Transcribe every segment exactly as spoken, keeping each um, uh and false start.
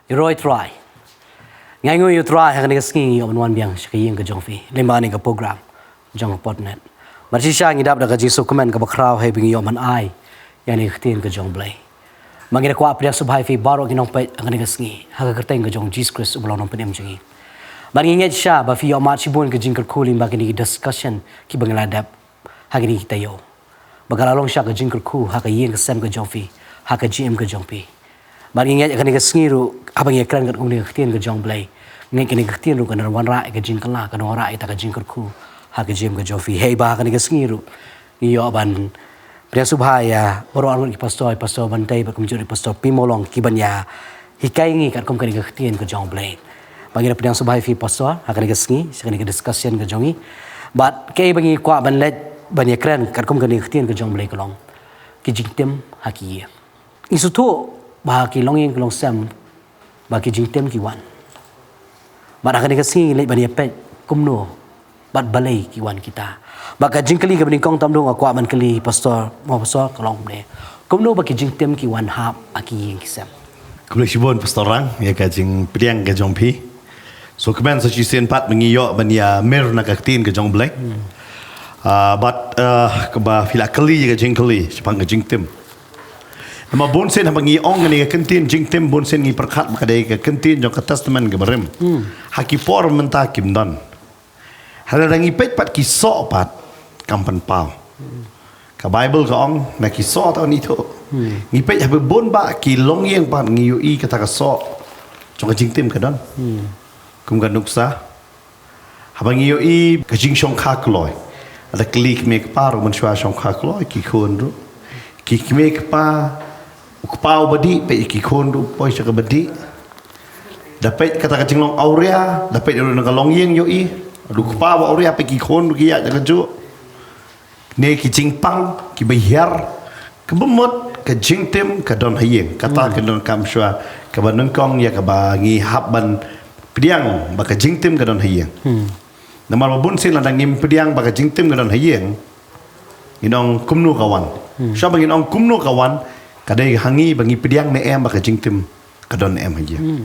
Ïaroh Trai. Nga ainguh ïa u Trai ha kane ka sngi ngi ïoh ban wan biang sha ka ïing ka jong phi lyngba kane ka program jong ka Podnet. Bad shisha ngi dap da ka jingsngewkmen kaba khraw haba ngi ïoh ban ai ïa kane ka ktien ka jong U Blei. Bad ngi da kwah pdiang sngewbha ïa phi baroh ki nongpeit ha kane ka sngi ha ka kyrteng ka jong U Jisu Khrist uba long nongpynim jong ngi. Bad ngi ngeit shisha ba phi ïoh mad shibun ka jingkyrkhu lyngba kine ki discussion kiba ngi la dep ha kine ki taïew. Ba ka la long shisha ka jingkyrkhu ha ka ïing ka sem ka jong phi, ha ka jingim ka jong phi. Bad ngi ngeit ha kane ka sngi ruh haba ngi ïakren katkum kane ka ktien ka jong U Blei, ngi ngeit kane ka ktien ruh kan wanrah ïa ka jingkylla, kan wanrah ïa kata ka jingkyrkhu ha ka jingim ka jong phi. Hynrei ba ha kane ka sngi ruh ngi ïoh ban pdiang sngewbha ïa baroh arngut ki pastor, ïa Pastor Bantei bad kumjuh ïa Pastor P. Mawlong kiban ïa hikai ngi katkum kane ka ktien ka jong U Blei. Bad ngi da pdiang sngewbha ïa phi Pastor ha kane ka sngi sha kane ka discussion ka jong ngi. Bad kaei ba ngi kwah ban leit ban ïakren katkum kane ka ktien ka jong U Blei ka long ki jingtim ha ki ïing. Ngi sngewthuh ba ha ki longïing ki longsem ba ki jingtim ki wan. Bad ha kane ka sngi ngi leit ban ïapeit kumno bad balei ki wan kita. Bad ka jingkylli kaba nyngkong tam dong nga kwah ban kylli Pastor, mo Pastor, ka long kumne. Kumno ba ki jingtim ki wan hap ha ki ïing ki sem? Khublei shibun Pastor Rang ïa ka jingpdiang ka jong phi. Sngewkmen sa shisien pat ba ngi ïoh ban ïamir na ka ktien ka jong U Blei. Ah, bad, ah, kaba phi la kylli ïa ka jingkylli shaphang ka jingtim. Namar bunsien haba ngi ong kane ka ktien jingtim bunsien ngi pyrkhat ba ka dei ka ktien jong ka Testament kaba rim. Ha ki por mynta kim don. Hynrei lada ngi peit pat ki soh pat kam pynpaw. Ka Baibl ka ong na ki soh ta ngi ithuh. Ngi peit haba bun bah ki longïing pat ngi ïohi kata ka soh jong ka jingtim ka don. Kum ka nuksa. Haba ngi ïohi ka jingshongkha kloi. Lada kylli kmie kpa ruh mynshuwa shongkha kloi ki khun ruh. Ki kmie kpa, u kpa uba dih, peit ki khun ruh poi sha kaba dih. Da peit kata ka jinglong awria, da peit ruh na ka longïing ïohi. U kpa uba awria peit ki khun ruh ki ïaid da kajuh. Ne ki jingpang kiba hiar, kaba mut ka jingtim ka don ha ïing. Kata ka don kam shuwa kaba nyngkong ïa kaba ngi hap ban pdiang ba ka jingtim ka don ha ïing. Namar ba bunsien lada ngim pdiang ba ka jingtim ka don ha ïing, ngin ong kumno ka wan. Shuwa ba ngin ong kumno ka wan, ka dei ha ngi ba ngi pdiang ne em ba ka jingtim ka don em ha ïing.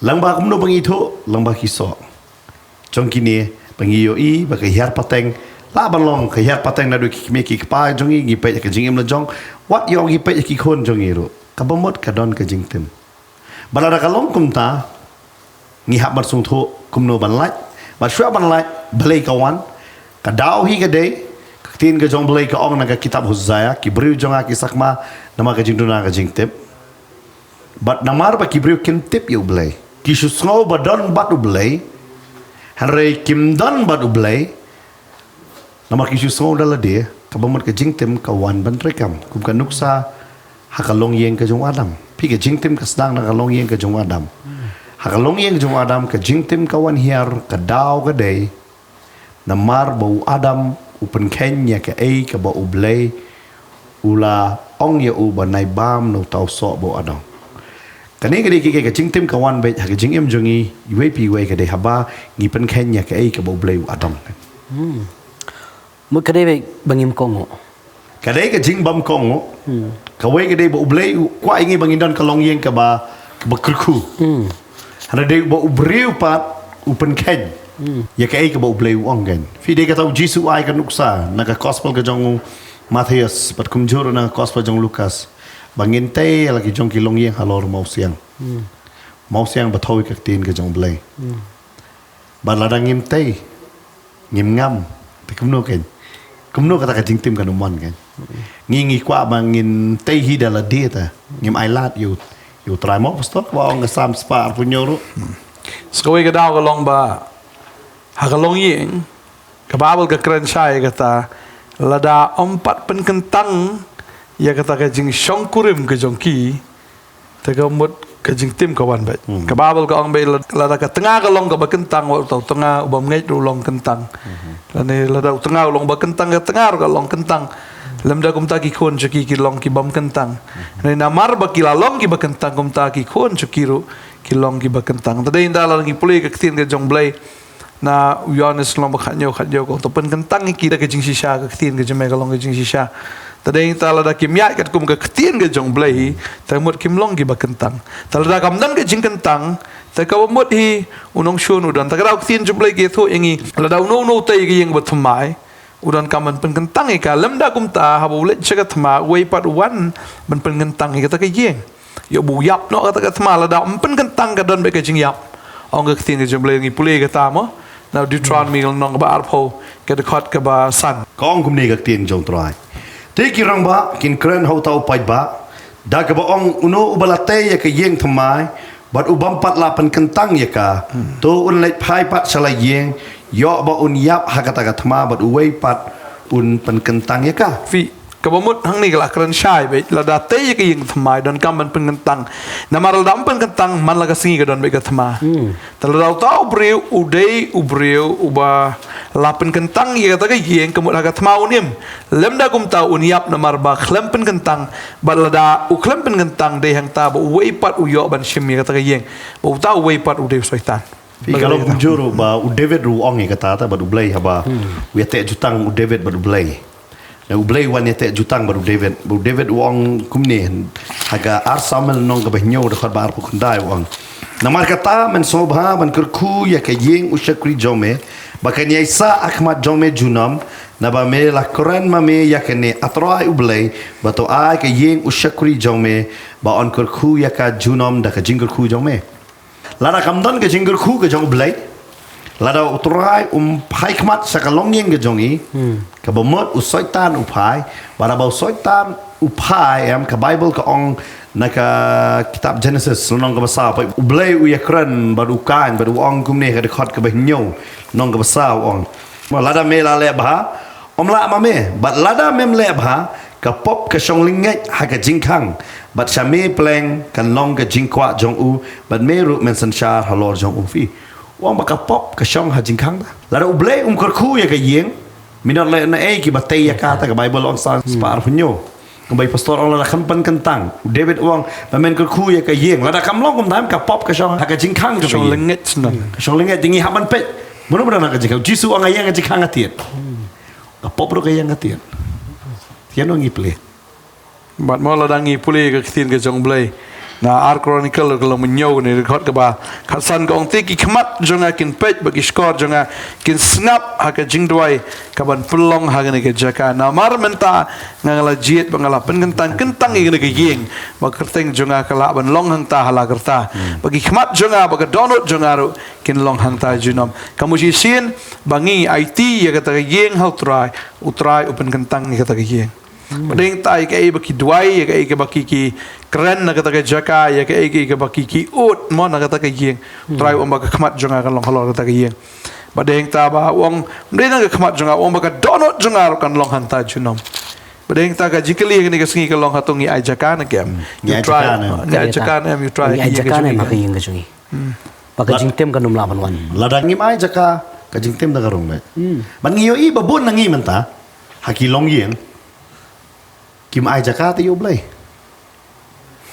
Lyngba kumno ba ngi ithuh, lyngba ki soh jong kine ba ngi ïohi ba ka hiar pateng, lah ban long ka hiar pateng naduh ki kmie ki kpa jong ngi, ngi peit ïa ka jingim la jong, wat ïoh ngi peit ïa ki khun jong ngi ruh. Kaba mut ka don ka jingtim. Ba lada ka long kumta, ngi hap ban sngewthuh kumno ban lait, bad shuwa ban lait, balei ka wan, ka daw hi ka dei, ka ktien ka jong U Blei ka ong na ka kitab Hosea, ki briew jong nga ki sakma namar ka jingduna ka jingtip. Bad namar ba ki briew kim tip ïa U Blei. Ki shu sngew ba don bad U Blei. Hynrei kim don bad U Blei. Namar ki shu sngew da lade, kaba mut ka jingtim ka wan ban treikam. Kum ka nuksa ha ka longïing ka jong u Adam. Phi, ka jingtim ka sdang na ka longïing ka jong u Adam. Ha ka longïing ka jong u Adam ka jingtim ka wan hiar, ka daw ka dei. Namar ba u Adam u pynkheiñ ïa kaei kaba U Blei u la ong ïa u ba nai bam na uta u soh ba u Adam. Kane ka dei ka, ka jingtim ka wan beit ha ka jingim jong ngi, iwei pa iwei ka dei haba ngi pynkheiñ ïa kaei kaba U Blei u Adam. Mut ka dei beit ba ngim kohnguh. Ka dei ka jingbym kohnguh. Kawei ka dei ba U Blei u kwah ïa ngi ba ngin don ka longïing kaba, kaba kyrkhu. Hynrei dei ba u briew pat u pynkheiñ ïa kaei kaba U Blei u ong kein. Phi, dei kata U Jisu u ai ka nuksa na ka gospel ka jong u Mathaios bad kumjuh ruh na ka gospel jong u Lukas. Ba ngin tei ïa la ki jong ki longïing halor mawsiang. Mawsiang ba thew ïa ka ktien ka jong U Blei. Bad lada ngim tei, ngim ngam, te kumno kein? Kumno kata ka jingtim kan ym wan kein? Ngi, ngi kwah ba ngin tei hi da lade te. Ngim ailad ïa u, ïa u Trai, mo Pastor, ba ong ka Salm spah arphew hynñiew ruh. Sa kawei ka daw ka long ba ha ka longïing, ka Baibl ka kren shai kata, lada ym pat pynkyntang ïa kata ka jingshongkurim ka jong ki, te ka mut ka jingtim ka wan beit. Ka Baibl ka ong beit, lada ka tnga ka long kaba kyntang, wat uta u tnga u bym ngeit ruh u long kyntang. Lane lada u tnga u long ba kyntang, ka tnga ruh ka long kyntang. Lymda kumta ki khun jong ki ki long ki bym kyntang. Hynrei namar ba ki la long kiba kyntang, kumta ki khun jong ki ruh ki long kiba kyntang. Te dei ynda lada ngi pule ka ktien ka jong U Blei, na u Ïoannis lynnong ba khathynñiew, khathynñiew ka ong, to pynkyntang ïa ki da ka jingshisha, ka ktien ka jong me ka long ka jingshisha. Te dei ta lada kim ïaid katkum ka ktien ka jong U Blei hi, te mut kim long kiba kyntang. Te lada kam don ka jingkyntang, te kaba mut hi u nongshun u don. Te ka daw ktien jong U Blei ki thoh ïa ngi, lada uno uno tei ïa ka ïing ba thymmai, u donkam ban pynkyntang ïa ka, lymda kumta haba u leit sha ka thma, uwei pat u wan ban pynkyntang ïa kata ka ïing. Ïoh ba u ïap noh kata ka thma, lada ym pynkyntang ka don beit ka jingïap. Ong ka ktien ka jong U Blei, ngi pule kata mo na Deuteronomy ka lynnong kaba arphew, ka dkhot kaba san. Ka ong kumne ka ktien jong U Trai: Te ki rangbah kin kren ha uta u paidbah, da kaba ong, uno uba la tei ïa ka ïing thymmai bad u bym pat la pynkyntang ïa ka, to un leit phai pat sha la ïing, ïoh ba un ïap ha kata ka thma bad uwei pat un pynkyntang ïa ka. Phi, kaba mut hangne ka la kren shai beit, lada tei ïa ka ïing thymmai donkam ban pynkyntang. Namar lada ym pynkyntang, man la ka sngi ka don beit ka thma. Te lada uta u briew u dei u briew uba la pynkyntang ïa kata ka ïing, ka mut ha ka thma un im. Lymda kumta un ïap namar ba khlem pynkyntang, bad lada u khlem pynkyntang dei hangta ba uwei pat u ïoh ban shim ïa kata ka ïing. Ba uta uwei pat u dei u Soitan. Phi, ka long kumjuh ruh ba u David ruh u ong ïa kata, ta bad U Blei haba u ïateh jutang u David bad U Blei. Na U Blei u wan ïateh jutang bad u David. Ba u David u ong kumne ha ka ar Samuel lynnong kaba hynñiew dkhot ba arphew khyndai u ong: Namar kata men sngewbha ban kyrkhu ïa ka ïing u shakri jong me, ba kan ïaisah ha khmat jong me junom, naba me la kren ma me ïa kane, A Trai U Blei, ba to ai ka ïing u shakri jong me ba yn kyrkhu ïa ka junom da ka jingkyrkhu jong me. Lada kam don ka jingkyrkhu ka jong U Blei, lada U Trai um phai khmat sha ka longïing ka jong ngi, kaba mut u Soitan u phai, bad haba u Soitan u phai, em, ka Baibl ka ong na ka kitab Jenesis lynnong kaba saw, ba U Blei u ïakren bad u Kain bad u ong kumne, ka dkhot kaba hynñiew lynnong kaba saw u ong: Lada me la leh bha, ym lah ma me, bad lada mem leh bha, ka pop ka shong lyngngeit ha ka jingkhang, bad sha me pleng kan long ka jingkwah jong u, bad me ruh men synshar halor jong u. Phi, u ong ba ka pop ka shong ha jingkhang ta. Lada U Blei um kyrkhu ïa ka ïing, mynta leh na ei kiba tei ïa ka, ta ka Baibl ong sa spah arphew hynñiew. Kumba i pastor ong lada khlem pynkyntang, u David u ong ba men kyrkhu ïa ka ïing. Lada kam long kumta, ka pop ka shong ha ka jingkhang jong ka ïing. Shong lyngngeit shen. Ka shong lyngngeit, te ngi hap ban peit. Mano ba don ha ka jingkhang? Jisu u ong, nga ïeng ha ka jingkhang ka tied. Ka pop ruh ka ïeng ka tied. Te ïano ngi plie? Bad mo lada ngi pule ka ktien ka jong U Blei na Ar Chronicle ka lynnong hynñiew ne dkhot kaba khatsan ka ong: Te ki khmat jong nga kin peit bad ki shkor jong nga kin sngap ha ka jingduwai kaban pynlong ha kane ka jaka. Namar mynta nga, nga la jied bad nga la pynkyntang kyntang ïa kane ka ïing, ba kyrteng jong nga ka lah ban long hangta ha la karta. Bad ki khmat jong nga bad ka dohnud jong nga ruh kin long hangta junom. Ka mut shisien ba ngi aiti ïa kata ka ïing ha U Trai, U Trai u pynkyntang ïa kata ka ïing. Ba dei ta ïa kaei ba ki duwai, ïa kaei ba ki, ki kren na kata ka jaka, ïa kaei, kaei ba ki, ki ud mo na kata ka ïing, U Trai u ong ba ka khmat jong nga kan long halor kata ka ïing. Ba dei ta ba u ong, ba dei na ka khmat jong nga, u ong ba ka dohnud jong nga ruh kan long hangta junom. Ba dei ta ka jingkylli kane ka sngi ka long, hato ngi ai jaka ne em? Ngi ai jaka ne em? Ngi ai jaka ne em, U Trai, ngi ai jaka ne em ha ka ïing ka jong ngi? Ba ka jingtim kan ym lah ban wan. Lada ngim ai jaka, ka jingtim da ka rung leh. Bad ngi ïohi ba bun na ngi mynta ha ki longïing kim ai jaka te ïa U Blei.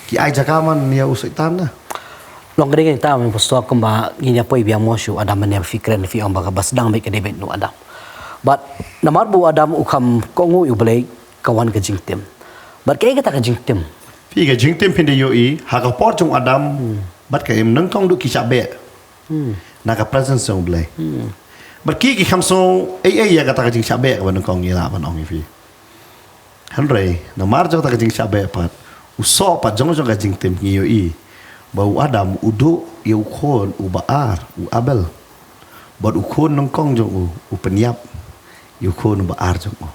Ki ai jaka man ïa u Soitan da. Long ka dei kata, Pastor, kumba ngin ïa poi biang mo sha u Adam, mynne phi kren phi ong ba kaba sdang beit ka dei beit na u Adam. Bad namar ba u Adam u kham kohnguh ïa U Blei, ka wan ka jingtim. Bad kaei kata ka jingtim? Phi, ka jingtim phin da ïohi ha ka por jong u Adam bad ka Im, nyngkong duh ki shah beh na ka presence jong U Blei. Bad ki, ki kham sngew ei ei ïa kata ka jingshah beh kaba nyngkong, ngi lah ban ong ïa phi. Hynrei namar jong kata ka jingshah beh pat, u soh pat jong, jong ka jingtim, ngi ïohi ba u Adam u duh ïa u khun uba ar, u Abel. Bad u khun nyngkong jong u, u pynïap ïa u khun uba ar jong u.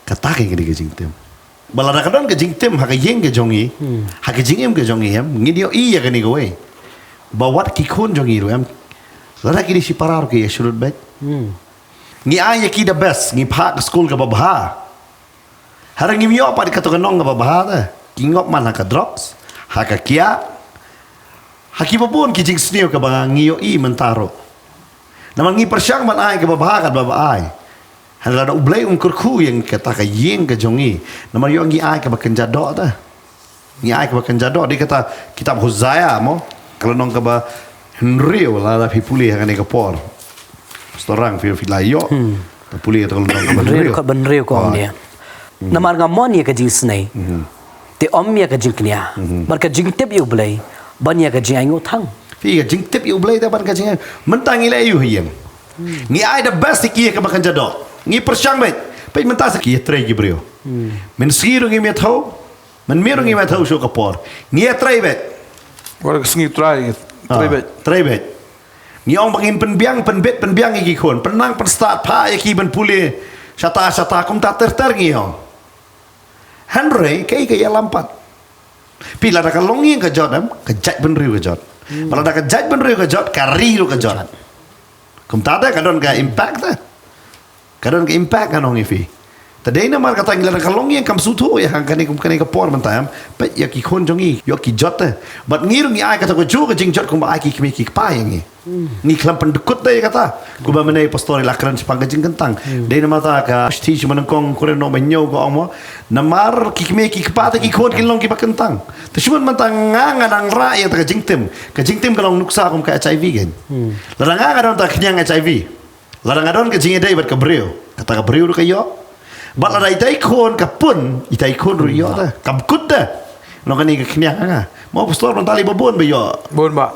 Kata ka dei ka jingtim. Ba lada ka don ka jingtim ha ka ïing ka jong ngi, ha ka jingim ka jong ngi, em, ngin ïohi ïa kane kawei, ba wat ki khun jong ngi ruh, em, lada ki dei shipara ruh ki ïa shu lut beit. Ngi ai ïa ki the best, ngi phah ka skul kaba bha. Hynrei ngim ïoh pat kato ka nong kaba bha te ki ngop man ha ka drugs, ha ka kiad, ha kiba bun ki jingsniew kaba ngi ïohi mynta ruh. Namar ngi pyrshang ban ai kaba bha katba ba ai. Hynrei lada U Blei um kyrkhu ïa kata ka ïing ka jong ngi, namar ïoh ngi ai kaba kynja doh te. Ngi ai kaba kynja doh. Dei kata kitab Hosea mo, ka lynnong kaba hynriew, lada phi pule ha kane ka por. Pastor Rang, phi, phi la ïoh. Pule kata ka lynnong kaba hynriew. Hynriew, kaba hynriew ka ong ïa. Namar nga mon ïa ka jingisynei. Te ym ïa ka jingkñia. Bad ka jingtip ïa U Blei ban ïa ka jingainguh tang. Phi, ka jingtip ïa U Blei te ban ka jing, mynta ngi leh aïu ha ïing? Ngi ai the best ïa ki ïa kaba kan jadok. Ngi pyrshang beit. Peit mynta sa ki ïatrei ki briew. Mynsngi ruh ngim ïathuh. Mynmiet ruh ngim ïathuh shuh ka por. Ngi ïatrei beit. Wat ka sngi trei, trei beit. Trei beit. Ngi ong ba ngin pynbiang, pynbit, pynbiang ïa ki khun. Pynnang, pynstad, phah ïa ki ban pule shata shata, kumta ter ter ngi ong. Hynrei kaei ka ïalam pat? Phi, lada ka longïing ka jot, em, ka jaitbynriew ka jot. Bad lada ka jaitbynriew ka jot, ka ri ruh ka jot. Kumta te ka don ka impact te. Ka don ka impact, ngan ong ïa phi. Te dei namar kata ngi, lada ka longïing kam sngewthuh ïa kane, kum kane ka por mynta, em, peit ïa ki khun jong ngi, ïoh ki jot te. Bad ngi ruh ngi ai kata kajuh ka jingjot kumba ai ki kmie ki kpa ïa ngi. Ngi khlem pyndykut de ïa kata. Kumba mynne pastor i la kren shaphang ka jingkyntang. Dei namar kata ka shithi sha ba nyngkong Korinth lynnong ba hynñiew ka ong mo, namar ki kmie ki kpa te ki khun kin long kiba kyntang. Te shu mynta nga, nga dang rah ïa kata ka jingtim. Ka jingtim ka long nuksa kum ka HIV kan. Lada nga, nga don kata ka khñiang HIV. Lada nga don ka jingïadei bad ka briew, kata ka briew ruh ka ïoh. Bad lada ita i khun ka pun, ita i khun ruh ïoh te. Kam kut te. Nong kane ka khñiang ha nga. Mo pastor, nong tali ba bun ba ïoh. Bun ba.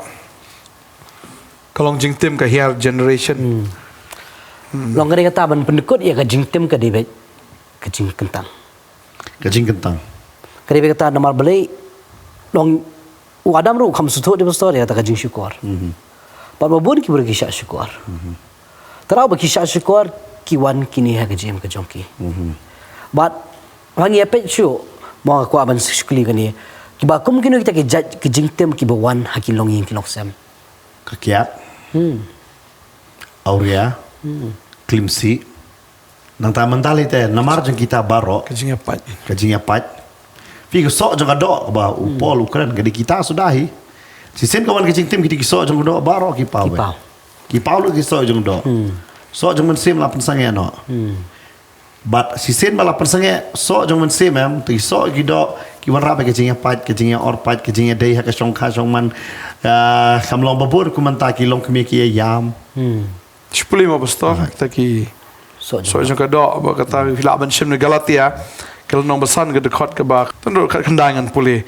Ka long jingtim ka hiar generation. Long kane kata ban pyndykut ïa ka jingtim ka dei beit ka jingkyntang. Ka jingkyntang. Ka dei beit kata namar balei long u Adam ruh kam sngewthuh de pastor ïa kata ka jingshukor. Bad ba bun ki briew ki shah shukor. Tang ba ki shah shukor ki wan kine ha ka jingim ka jong ki. Bad ba ngi ïa peit shuh, mo nga kwah ban shu kylli kane. Kiba kum kino kita ki jait ki jingtim kiba wan ha ki longïing ki longsem. Ka kiad. Awria. Klimsi. Nangta mynta lei te namar jong kita baroh. Ka jingïapait. Ka jingïapait. Phi, ka soh jong ka doh ba u Paul u kren ka dei kita suda hi. Shisien ka wan ka jingtim ki dei ki soh jong ka doh baroh ki paw. Ki paw. Ki paw lut ki soh jong doh. Soh jong mynsiem la pynsangeh noh. Bad shisien ba la pynsangeh soh jong mynsiem, em, te ki soh ki doh ki wanrah bad ka jingïapait, ka jingïa-or pait, ka jingïadei ha ka shongkha shongman. Ka kam long ba bun kum mynta ki longkmie ki ïa ïam. Shu pule mo pastor, kata ki soh jong ka doh, ba kata phi lah ban shim na Galatia ka lynnong ba san ka dkhot kaba, tang dkhot khatkhyndai ngan pule.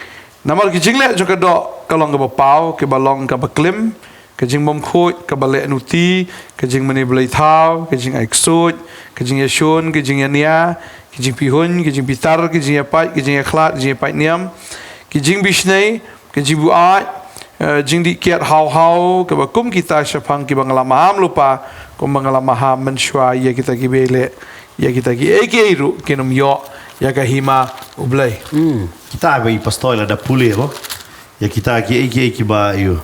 Namar ki jingleh jong ka doh ka long kaba paw, kaba long kaba klim, ka jingbymkhuid, kaba leh nuti, ka jingmane blei thaw, ka jingai ksuid, ka jingïashun, ka jingïania, ka jingpyrhuid, ka jingbitar, ka jingïapait, ka jingïakhlad, ka jingïapait niam, ka jingbishni, ka jingbuaid, eh, jingdih kiad haw haw, kaba kum kita shaphang kiba nga la maham lypa, kumba nga la maham mynshuwa ïa kita kiba leh ïa kita kiei kiei ruh kin ym ïoh ïa ka hima U Blei. Kita ba i pastor la da pule mo ïa kita kiei kiei kiba ïoh.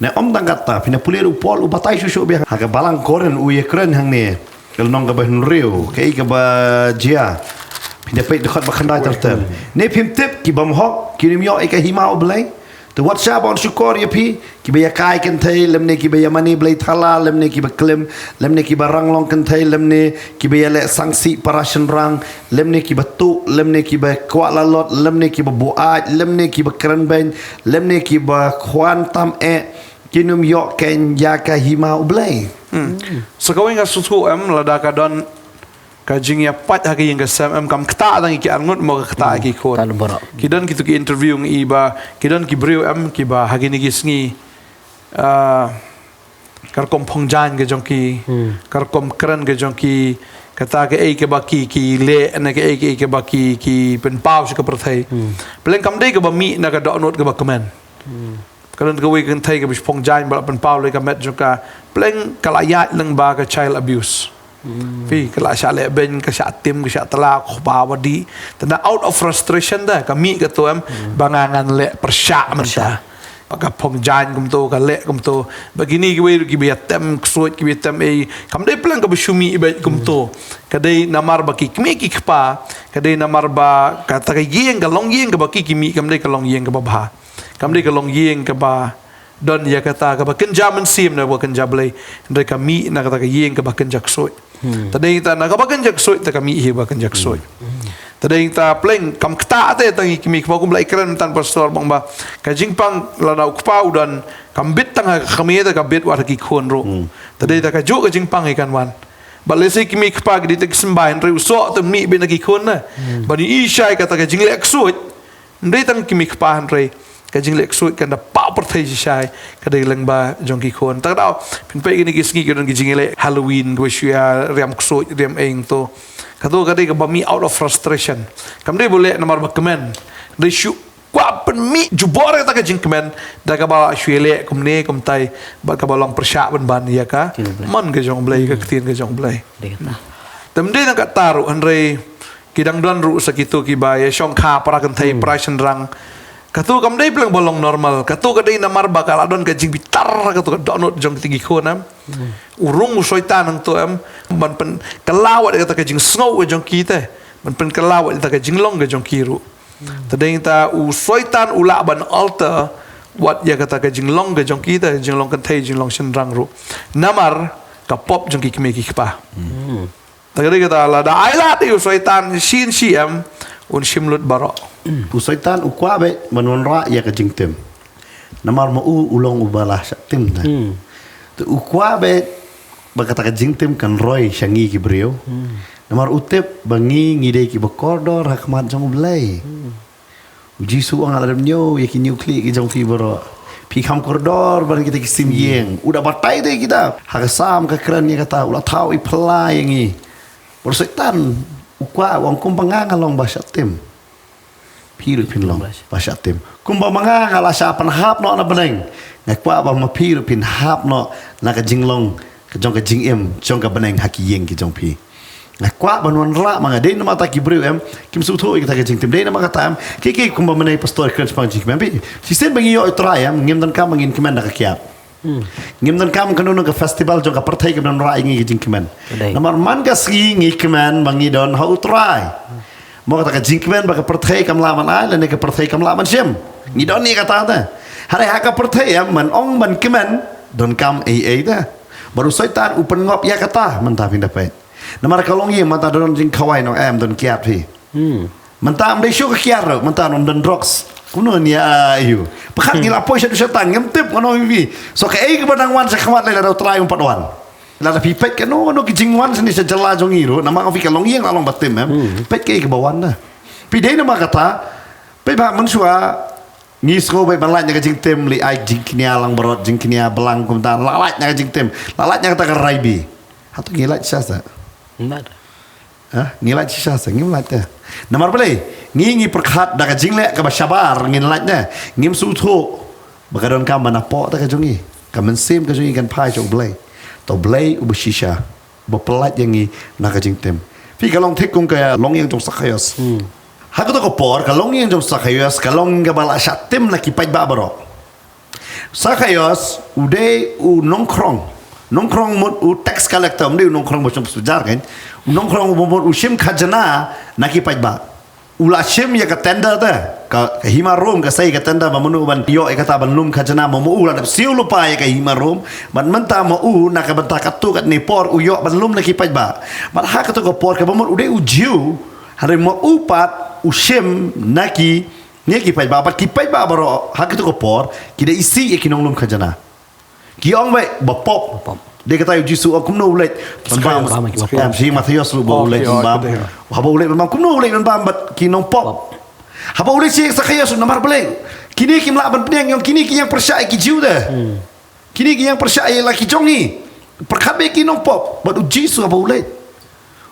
Ne ym tang kata, phin da pule ruh u Paul u batai shuh shuh biang ha ka balang Korinth, u ïakren hangne. Ka lynnong kaba hynriew, kaei kaba jia. Phin da peit dkhot ba khyndai ter ter. Ne phim tip ki bymhok kin ym ïoh ïa ka hima U Blei? Te wat shah ban shukor ïa phi, kiba ïakai kynthei, lymne kiba ïamane blei thala, lymne kiba klim, lymne kiba rang long kynthei, lymne kiba ïaleh sangsih para shynrang, lymne kiba tuh, lymne kiba kwah lalot, lymne kiba buaid, lymne kiba kren beiñ, lymne kiba khwan tam eh, kin ym ïoh keiñ ïa ka hima U Blei. Sa kawei nga sngewthuh, em, lada ka don ka jingïapait ha ka ïing ka sem, em, kam ktah tang ïa ki arngut, mo ka ktah ïa ki khun. Ki don kito ki interview ngi i ba ki don ki briew, em, kiba ha kine ki sngi, ah, ka rukom phong jaiñ ka jong ki, ka rukom kren ka jong ki, kata kaei kaba ki, ki leh, ne kaei, kaei kaba ki, ki pynpaw sha ka pyrthei. Pleng kam dei kaba mih na ka dohnud kaba kmen. Ka don kawei ka kynthei kaba shu phong jaiñ ba la pynpaw lei ka met jong ka. Pleng ka la ïaid lyngba ka child abuse. Phi, ka la shah leh beiñ, ka shah tim, ka shah tla, ka ba wadi. Te na out of frustration te ka mih kato, em, ba nga ngan leh pyrshah mynta. Ba ka phong jaiñ kumto, ka leh kumto. Ba kine kiwei ruh kiba ïatem ksuid, kiba ïatem ei. Kam dei pleng kaba shu mih beit kumto. Ka dei namar ba ki kmie ki kpa, ka dei namar ba kata ka ïing, ka longïing kaba ki, ki mih, kam dei ka longïing kaba bha. Kam dei ka longïing kaba don ïa kata kaba kynja mynsiem ne ba kynja Blei. Hynrei ka mih na kata ka ïing kaba kynja ksuid. Te dei ta na kaba kynja ksuid, te ka mih hi ba kynja ksuid. Te dei ta pleng kam ktah te tang ïa ki mih kaba kum la i kren tang pastor bang ba ka jingpang lada u kpa u don kam bit tang ha ka kmie te ka bit wat ha ki khun ruh. Te dei ta kajuh ka jingpang hi kan wan. Ba lehse ki mei ki pa ki dei tang ki symbai, hynrei u soh te mih beit na ki khun na. Ba ni i shai kata ka jingleh ksuid. Hynrei tang ki mei ki pa, hynrei ka jingleh ksuid kan da paw pyrthei shi shai. Ka dei lyngba jong ki khun. Tang daw phin peit kine ki sngi ki don ki jingleh Halloween, ki ba shu ïa riam ksuid, riam eng to. Kato ka dei kaba mih out of frustration. Kam dei ba leh namar ba kmen. Dei shu kwah pynmih jubor kata ka jingkmen da kaba shu ïa leh kumne kumtai, bad kaba long pyrshah ban ban ïa ka mon ka jong Blei, ka ktien ka jong Blei. Dei kata. Te ym dei tang kata ruh, hynrei ki dang don ruh sa kito kiba ïa shongkha para kynthei, para shynrang. Kato kam dei pleng ba long normal. Kato ka dei namar ba ka la don ka jingbitar, kato ka dohnud jong kito ki khun, em. U rung u Soitan hangto, em, ban pynkylla wat ïa kata ka jingsngew ka jong ki te, ban pynkylla wat ïa kata ka jinglong ka jong ki ruh. Te dei ta u Soitan u lah ban alter wat ïa kata ka jinglong ka jong ki te, jinglong kynthei, jinglong shynrang ruh. Namar ka pop jong ki kmie ki kpa. Te ka dei kata, lada ai lad ïa u Soitan shisien, em, un shim lut baroh. U Soitan u kwah beit ban wanrah ïa ka jingtim. Namar ma u u long uba la shah tim te. Te u kwah beit ba kata ka jingtim kan roi sha ngi ki briew. Namar u tip ba ngi ngi dei kiba kordor ha khmat jong u Blei. U Jisu u ong, lada ym ñiew ïa ki ñiewkhlieh ki jong phi baroh, phi kham kordor ban kita ki sim ïing. U da batai te kita. Ha ka Salm ka kren ïa kata, u la thaw i phylla ïa ngi. Bad u Soitan u kwah, u ong, kumba nga nga long ba shah tim, phi ruh phin long ba shah tim. Kumba ma nga nga la shah pynhap noh na bneng, nga kwah ba ma phi ruh phin hap noh na ka jinglong ka jong ka jingim jong ka bneng ha ki ïing ki jong phi. Nga kwah ban wanrah ma nga. Dei namar kata ki briew, em, kim sngewthuh ïa kata ka jingtim. Dei namar kata, em, ki, ki kumba mynne pastor kren shaphang jingkmen, phi, shisien ba ngi ïoh U Trai, em, ngim donkam ba ngin kmen da ka kiad. Ngim donkam kano kano ka festival jong ka pyrthei ka ban wanrah ïa ngi ka jingkmen. Namar man ka sngi ngi kmen ba ngi don ha U Trai. Mo kata ka jingkmen ba ka pyrthei kam lah ban ai lane ka pyrthei kam lah ban shim, ngi don ïa kata te. Hynrei ha ka pyrthei, em, ban ong ban kmen donkam ei ei te. Bad u Soitan u pynngop ïa kata, mynta phin da peit. Namar ka longïing mynta don jingkhawai noh, em, don kiad phi. Mynta ym dei shuh ka kiad ruh, mynta ym don drugs. Kumno ngi ïa, ah, ïoh. Pyrkhat ngi la poi sha u Soitan, ngim tip, ngan ong ïa phi. So kaei kaba dang wan sha khmat lei, lada U Trai um pat wan. Lada phi peit kano kano ki jingwan shane sha jylla jong ngi ruh, namar phi ka longïing la long ba tim, em. Peit kaei kaba wan da. Phi, dei namar kata, peit ba mynshuwa ngi sngew beit ban lait na ka jingtim, leit ai jingkñia langbrot, jingkñia blang kumta, la lait na ka jingtim, la lait na kata ka raibi. Hato ngi lait shisha? Ha? Ngi lait shisha sa, ngim lait te. Namar balei? Ngi, ngi pyrkhat da ka jingleh kaba shabar ngin lait ne. Ngim sngewthuh ba ka donkam ba napoh te ka jong ngi, ka mynsiem ka jong ngi kan phai sha U Blei. To Blei uba shisha, uba pyllait ïa ngi na ka jingtim. Phi, ka long thik kum ka longïing jong Sakhaios. Ha kato ka por ka longïing jong Sakhaios ka long kaba la shah tim na ki paidbah baroh. Sakhaios u dei u nongkhrong. Nongkhrong mut u tax collector, um dei u nongkhrong ba shong sha jar kein. U nongkhrong uba mut u shim khajna na ki paidbah. U la shim ïa ka tender te, ka, ka hima Rom, ka sei ka tender ba mano ban ïoh ïa kata ban lum khajna, ma, ma u la dep siew lypa ïa ka hima Rom. Bad mynta ma u na ka bynta katto katne por u ïoh ban lum na ki paidbah. Bad ha kato ka por kaba mut u dei u Jiw, hynrei ma u pat u shim na ki Ngi ki paidbah, bad ki paidbah baroh ha kito ki por ki da isih ïa ki nonglum khajna. Ki ong beit ba pop. Ba pop. Dei kata u Jisu ong kumno u leit ban bam. Em, shi Mathaios ruh ba u leit ban bam. Haba u leit ban bam, kumno u leit ban bam bad ki nongpop. Haba u leit sha Sakhaios namar balei? Kine kim lah ban pdiang, ong kine ki ïeng pyrshah ïa ki Jiw de. Kine ki ïeng pyrshah ïa la ki jong ngi. Pyrkhat beit ki nongpop bad u Jisu haba u leit.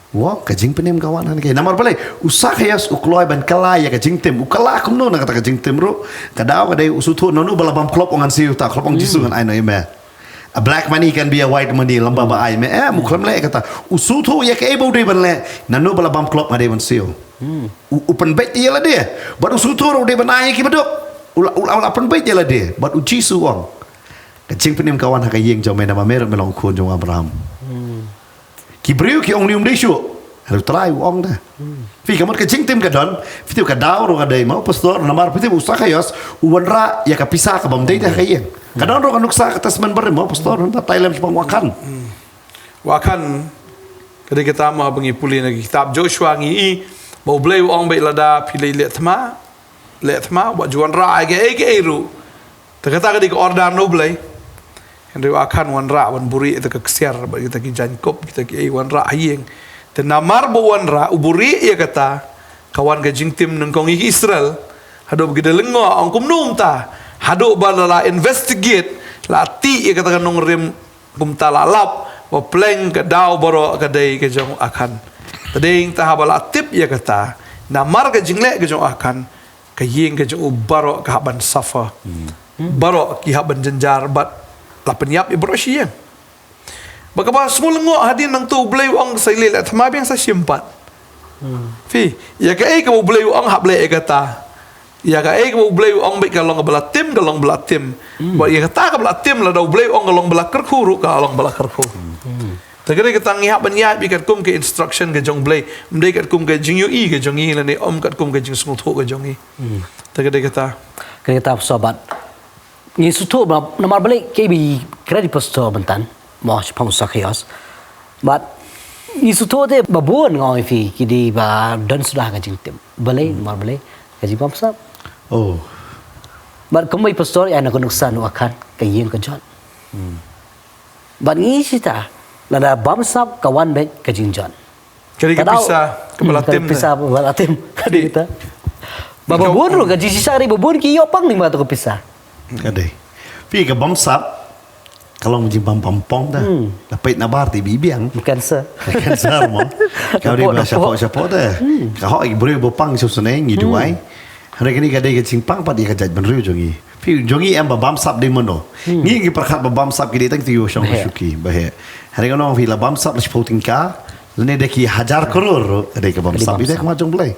Wow, ka jingpynim ka wan hangne. Namar balei? U Sakhaios u kloi ban kylla ïa ka jingtim. U kylla kumno na kata ka jingtim ruh? Ka daw ka dei u sngewthuh nano ba la bam klop, ong ngan siew, ta klop, ong Jisu ngan ai noh ïa me. A black money can be a white money, lymda ba ai me. Em, u khlem leh kata. U sngewthuh ïa kaei ba u dei ban leh. Nano ba la bam klop nga dei ban siew. U, u pynbeit ïa lade. Bad u sngewthuh ruh u dei ban ai ïa ki baduk. U la, u la, u la pynbeit ïa lade. Bad u Jisu u ong, ka jingpynim ka wan ha ka ïing jong me namar me ruh me long khun jong u Abraham. Ki briew ki ong ne um dei shuh. Hynrei u Trai u ong da. Phi, ka mut ka jingtim ka don. Phi tip ka daw ruh ka dei mo pastor, namar phi tip u Sakhaios u wanrah ïa ka pisa ka bym dei da ha ka ïing. Ka don ruh ka nuksa ka Testament Barim mo pastor, batai lem shaphang u Akhan. U Akhan, ka dei kata mo haba ngi pule na ki kitab Joshua ngi i ba U Blei u ong beit lada phi leit leh thma, leh thma, wat ju wanrah ïa kaei kaei ruh. Te kata ka dei ka order na U Blei. Hynrei u Akhan wanrah ban buhrieh ïa ka ksiar bad kita ki jaiñkup, kita ki ei, wanrah ha ïing. Te namar ba wanrah, u buhrieh ïa kata, ka wan ka jingtim nyngkong ïa ki Israel. Haduh ba ki da lyngngoh, ong kumno mynta. Haduh ba la, la investigate, la tih ïa kata ka nongrim, kumta la lap ba pleng ka daw baroh ka dei ka jong u Akhan. Te dei, hangta haba la tip ïa kata, namar ka jingleh ka jong u Akhan, ka ïing ka jong u baroh ka hap ban suffer. Baroh ki hap ban jynjar bad la pynïap ïa baroh shi ïing. Ba kaba sngewlyngngoh hadien nangta, U Blei u ong sa leh, leh thma biang sa shim pat. Phi, ïa kaei kaba U Blei u ong hap leh ïa kata. Ïa kaei kaba U Blei u ong beit ka long kaba la tim, ka long ba la tim. Ba ïa kata kaba la tim, lada U Blei u ong ka long ba la kyrkhu ruh, ka long ba la kyrkhu. Te ka dei kata ngi hap ban ïaid beit katkum ka instruction ka jong U Blei. Ym dei katkum ka jingïohi ka jong ngi lane ym katkum ka jingsngewthuh ka jong ngi. Te ka dei kata. Ka dei kata, Pastor, bad ngi sngewthuh ba namar balei, kaei ba i kren i Pastor mynta, mo, shaphang u Sakhaios. Bad ngi sngewthuh te ba bun, nga ong ïa phi, ki dei ba don suda ka jingtim. Balei, namar balei ka jingbamsap. Oh. Bad kumba i Pastor i ai na ka nuksa, u Akhan, ka ïing ka jot. Bad ngi shita, lada bamsap ka wan beit ka jingjot. Ka dei ka pisa kaba la tim, ka pisa kaba la tim. Ka dei kata. Ba bun ruh ka jingshisha, ka dei ba bun ki ïoh pang lyngba kata ka pisa. Ka dei. Phi, ka bamsap ka long jingbam bam pong da. La peit na bar te ba i biang. Cancer. Cancer mo. Ka dei ba shapoh shapoh da. Ka hok i briew ba pang shu sene ngi duwai. Hynrei kane ka dei ka jingpang pat ïa ka jaitbynriew jong ngi. Phi, jong ngi em ba bamsap dei mano. Ngi ngi pyrkhat ba bamsap ki dei tang ki ïoh shong shuki ba heh. Hynrei nga ong phi, la bamsap la shiphew tyngka, lane da ki hajar klur ruh, ka dei ka bamsap. Ka dei bamsap. Ïa ka khmat jong U Blei.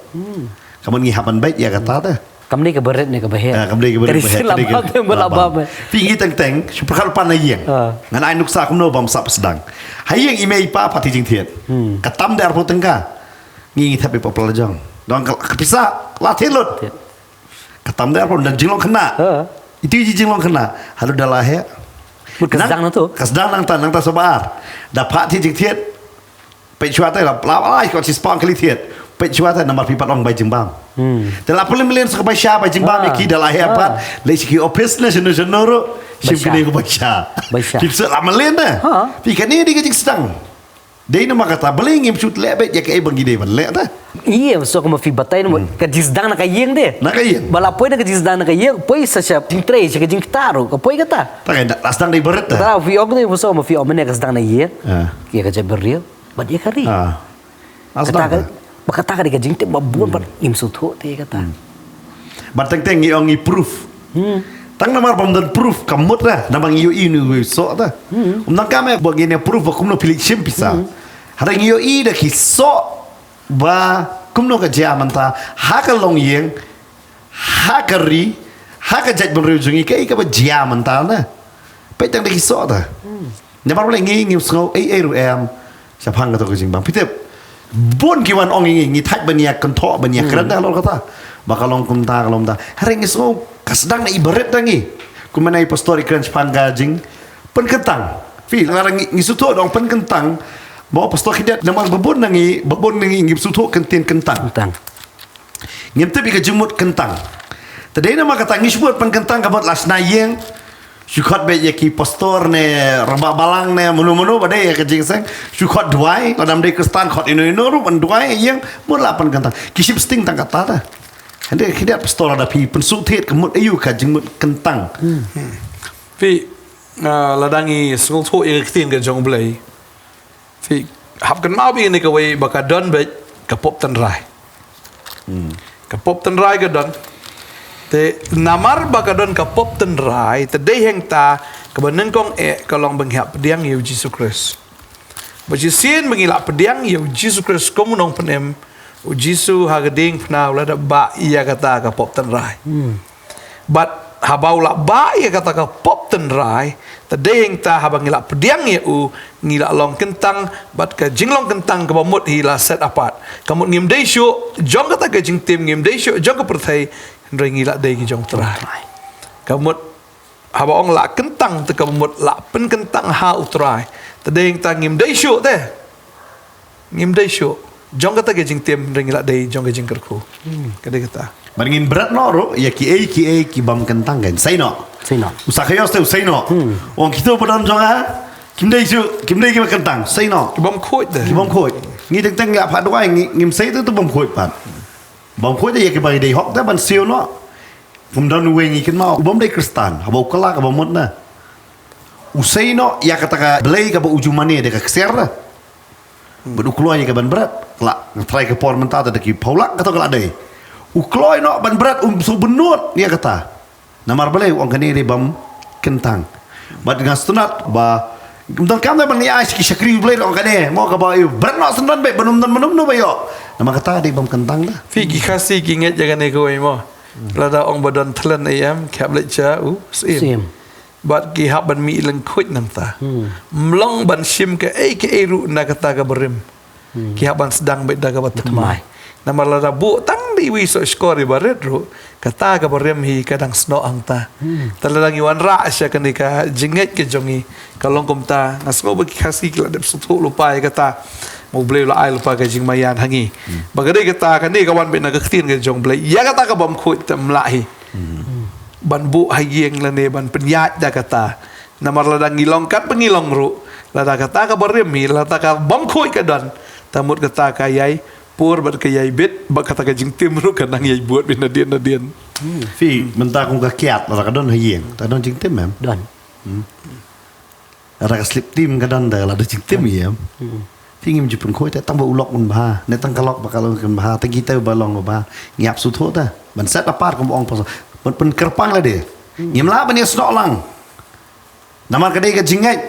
Ka mut ngi hap ban beit ïa kata te. Kam dei kaba rit ne kaba heh. Ah, kam dei kaba rit ne kaba heh. Ka dei ka la bam te ba la bam. Phi, ngi teng teng shu pyrkhat pan na ïing. Ngan ai nuksa kumno bamsap sdang. Ha ïing i mei i pa pat thied jingthied. Ka tam da arphew tyngka. Ngi ngi thep ïa pop la jong. Dang ka pisa la thied lut. Ka tam da arphew, da jinglong khynnah. Iti i jinglong khynnah. Haduh da la heh. Mut ka sdang na tu. Ka sdang nangta, nangta sa ba ar. Da phah thied jingthied. Peit shuwa te la, la, la, ko shispah ka li thied. Peit shuwa te namar phi pat ong bai jingbam. Te la pynlem lem sa ka bai sha bai jingbam ïa ki da la heh pat. Leit sha ki office ne shano shano ruh. Shim kine ko bai sha. Bai sha. Phi sa la malen da. Phi, kane dei ka jingsdang. Dei namar kata balei ngim shu leh beit ïa kaei ba ngi dei ban leh te. Ïa, so kumba phi batai, ka jingsdang na ka ïing te. Na ka ïing. Ba la poi na ka jingsdang na ka ïing, poi sa sha jingtrei, sha ka jingktah ruh, ka poi kata. Ta ka la sdang da i barit te. Kata phi ong te, so kumba phi ong mynne ka sdang na ïing. Ïa ka jaitbynriew. Bad ïa ka ri. Kata ka, ba kata ka dei ka jingtip ba bun bad ngim sngewthuh te ïa kata. Bad teng teng ngi ong ngi proof. Tang namar bym don proof kam mut re, namar ngi ïohi une u soh te. Ym tang ka me ba ngin ïa proof ba kumno phi leit shim pisa. Hynrei ngi ïohi da ki soh ba kumno ka jia mynta ha ka longïing, ha ka ri, ha ka jaitbynriew jong ngi, kaei kaba jia mynta ne. Peit tang da ki soh te. Namar balei ngi ngim sngew ei ei ruh em shaphang kato ka jingbam. Phi tip, bun ki wan ong ïa ngi, ngi thait ban ïa kynthoh ban ïa kren da halor kata. Ba ka long kumta, ka long kumta. Hynrei ngi sngew ka sdang na i barit da ngi. Kumne i pastor i kren shaphang ka jingpynkyntang. Phi, lada ngi, ngi sngewthuh da ong pynkyntang. Mo pastor khyndiat, namar ba bun na ngi, ba bun na ngi ngim sngewthuh ka ktien kyntang. Kyntang. Ngim tip ïa ka jingmut kyntang. Te dei namar kata ngi shu mut pynkyntang ka mut la shna ïing. Shu khot beit ïa ki pastor ne rangbah balang ne mano mano ba dei ïa ka jingïaseng. Shu khot duwai, lada ym dei Khristan khot ino ino ruh ban duwai ïa ïing, mut la pynkyntang. Ki shim sting tang kata te. Hynrei khyndiat pastor, lada phi pynsngewthuh ka mut aïu ka jingmut kyntang. Phi, ah, lada ngi sngewthuh ïa ka ktien ka jong U Blei. Phi hap kynmaw beit ïa kane kawei ba ka don beit ka pop tynrai. Ka pop tynrai ka don. Te namar ba ka don ka pop tynrai, te dei hangta kaba nyngkong eh ka long ba ngi hap pdiang ïa u Jisu Khrist. Ba shisien ba ngi la pdiang ïa u Jisu Khrist kum u nongpynim, u Jisu ha ka diengphna u la dep bah ïa kata ka pop tynrai. Bad haba u la bah ïa kata ka pop tynrai, te dei hangta haba ngi la pdiang ïa u, ngi la long kyntang, bad ka jinglong kyntang kaba mut hi la set apart. Ka mut ngim dei shuh jong kata ka jingtim, ngim dei shuh jong ka pyrthei, hynrei ngi la dei ki jong u Trai. Ka mut haba ong la kyntang te kaba mut la pynkyntang ha u Trai. Te dei hangta ngim dei shuh te. Ngim dei shuh jong kata ka jingtim, hynrei ngi la dei jong ka jingkyrkhu. Ka dei kata. Bad ngin bret noh ruh ïa kiei kiei ki bym kyntang, kan sa ïeh noh. Sei noh. U Sakhaios te u sei noh. Ong kito ba don jong nga, kim dei shu, kim dei kiba kyntang, sei noh. Ki bym khuid te. Ki bym khuid. Ngi teng teng ïa phah duwai, ngi, ngim sei te, te bym khuid pat. Bym khuid te ïa kiba dei hok te ban siew noh. Kum don uwei ngi kynmaw, u bym dei Khristan, haba u kylla kaba mut na. U sei noh ïa kata ka Blei kaba u ju mane da ka ksiar te. Bad u kloi ïa ka ban bret, la, nga trai ka por mynta te da ki phew lak kato ka la dei. U kloi noh ban bret, um shu bynnud ïa kata. Namar Blei u ong kane dei bym kyntang. Bad nga sngewtynnat ba ym donkam da ban ïa ai ki shakri U Blei ruh ong kane, mo kaba ïa bret noh syndon beit, ban ym don, ban ym don ba ïoh. Namar kata dei bym kyntang da. Phi ki Khasi ki ngeit ïa kane kawei mo. Lada ong ba don thlen A M, ki hap leit sha u Syiem. Syiem. Bad ki hap ban mih lyngkhuid nangta. Hmm. Ym long ban shim kaei kaei ruh na kata kaba rim. Hmm. Ki hap ban sdang beit da kaba thymmai. Thymmai. Namar lada buh tang da iwei soh shkor iba rit ruh, kata kaba rim hi ka dang snoh hangta. Hmm. Te lada ngi wanrah sha kane ka jingngeit ka jong ngi, ka long kumta, nga sngew ba ki Khasi ki la dep sngewthuh lypa ïa kata. Ma U Blei u la ai lypa ka jingmaïan ha ngi. Hmm. Ba ka dei kata, kane ka wan beit na ka ktien ka jong U Blei. Ïa kata ka bym khuid te ym lah hi. Hmm. Ban buh ha ïing lane ban pynïaid da kata. Namar lada ngi long katba ngi long ruh, lada kata kaba rim hi, lada ka bym khuid ka don, te mut kata ka ïai pur bad ka ïai bit, bad kata ka jingtim ruh ka nang ïai bud beit nadien nadien. Hmm. Phi, mynta kum ka kiad, lada ka don ha ïing, te don jingtim em? Don. Hmm. Lada ka slip tim ka don, te lada jingtim ïa em? Hmm. Phi, ngim ju pynkhuid te, tang ba u lok un bha, ne tang ka lok ba ka long kan bha, tang kita ba long ba bha, ngi hap sngewthuh te. Ban set apart kum ong pastor. Ban pynkyrpang lade. Hmm. Ngim lah ban ïa snoh lang. Namar ka dei ka jingngeit.